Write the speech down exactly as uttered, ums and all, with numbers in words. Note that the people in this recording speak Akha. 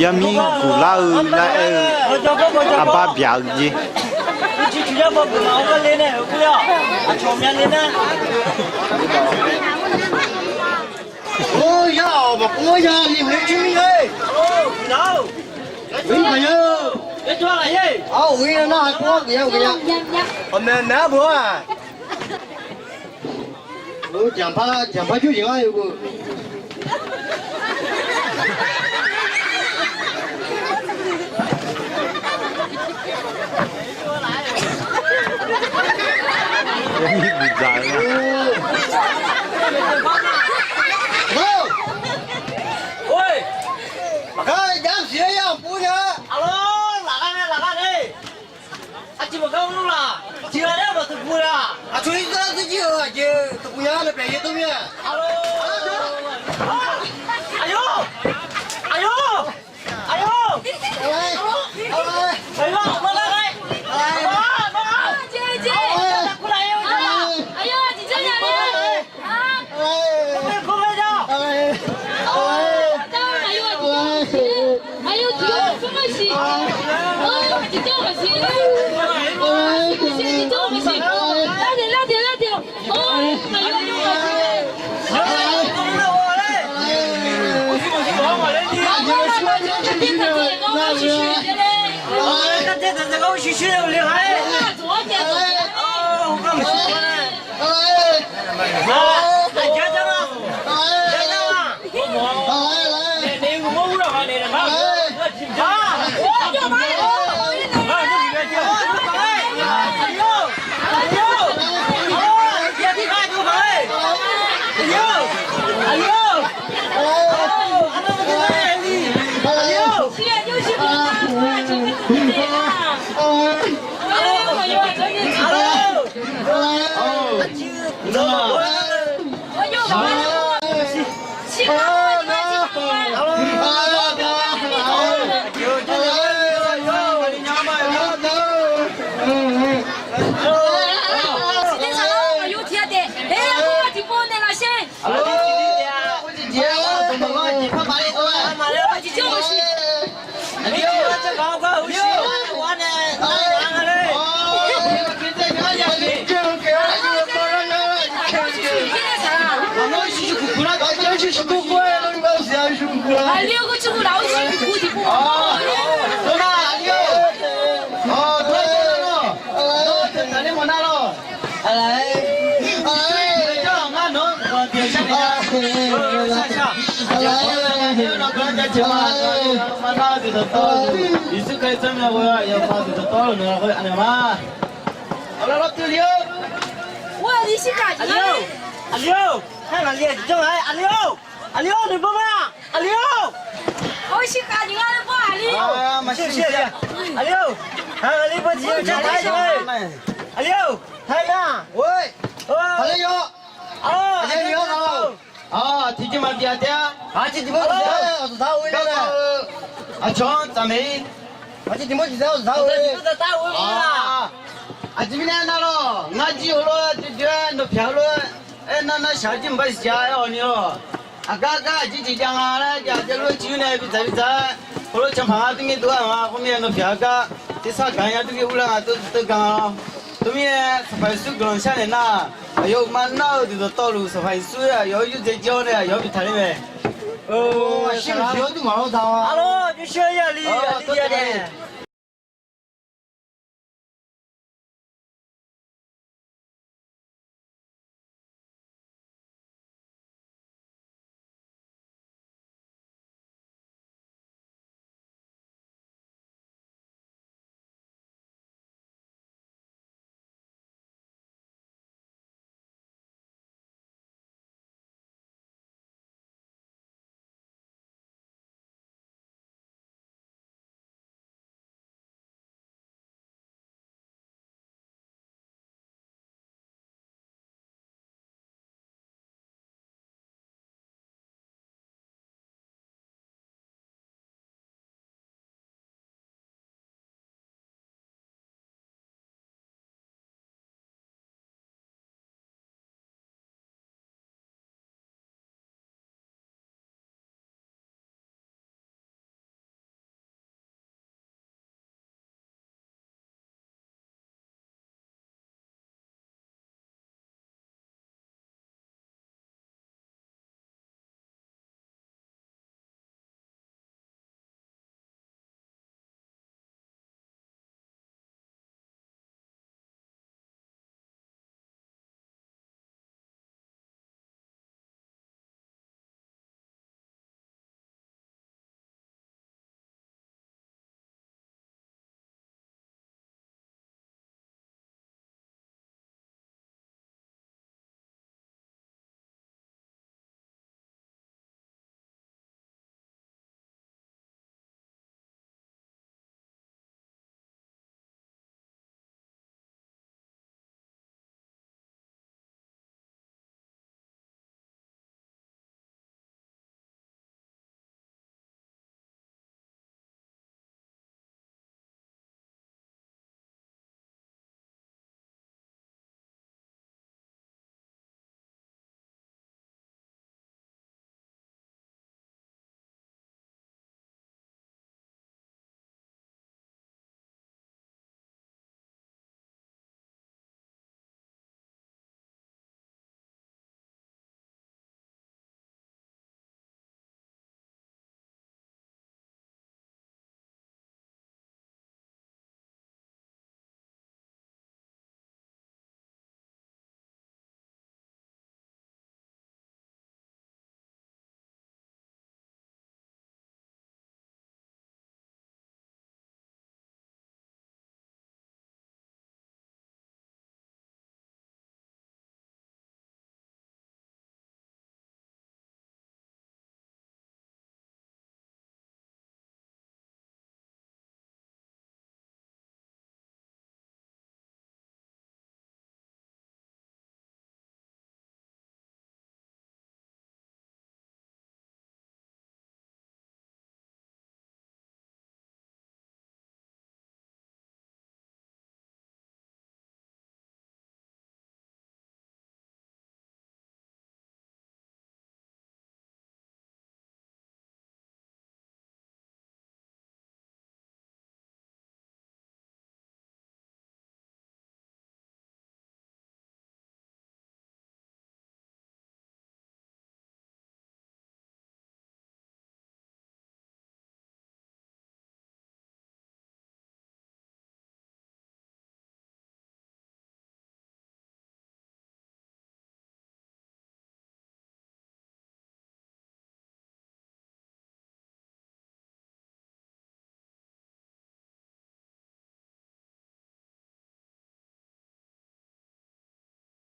Yarmir guqlar-eu nar aer-eu, arbar byaq-eu jeq. Aqmeq naeq-aer beu-aq. Jaqpar, jaqpar jur jeq ngar yawbeu. Maqgar jav siq-aer yar-anr pov nya. Aqlawr, laqgar nae, laqgar nae. Aqjeq maqgar mr laf. Tiq ghaq nae maqteuqbuq-a. Aqcawq-ir gar dzer jir-euq aqjeq teuqbuq nya nae pyaeq yaer dov mir-a. Aqlawr, aqyawf, aqyawf, aqyawf, aqyawf, aqyawf, aqyawf, aqyawf, aqyawf, Aqli-or, aqli-or, aqli-or, noeqbawr ma, aqli-or. Aqli-or, aqli-or, aqli-or, aqli-or, tiqjeq maqbif-a tae-a. Aqcawq-anr tsaqmaeq-ir. Aqjeq mirnae nar lawr, ngar jir heulof-aer jawrjaev-aer nawqpyaq heulof-aer aernar nar shaq-eu jir maqbar siq-a aer-awq ni-awq. Aqgar gar aqjeq jeq jav nga laer jav jav lof-aer ciq-ir nae bi dzaq bi dzaq-aer heulof canpaq ngar durmir dov-aer-aq nga khoermirnae nawqpyaq-eu gar tersar gaq nya durmir urlar nga dov dov gar-awr. Teumirnae Sanqpaq Yeqsur guiqlanq sharnaeq nar, aqyawf uqma nar-eu dawqtawvluf Sanqpaq Yeqsur aqyawf-anr yurdzae jir-awr nae aqyawf-anr bi taqler mae. Shir-eu jeq-anr duq maqlawr da-a. Arlawr, jov shir-eu yali, yali, yali.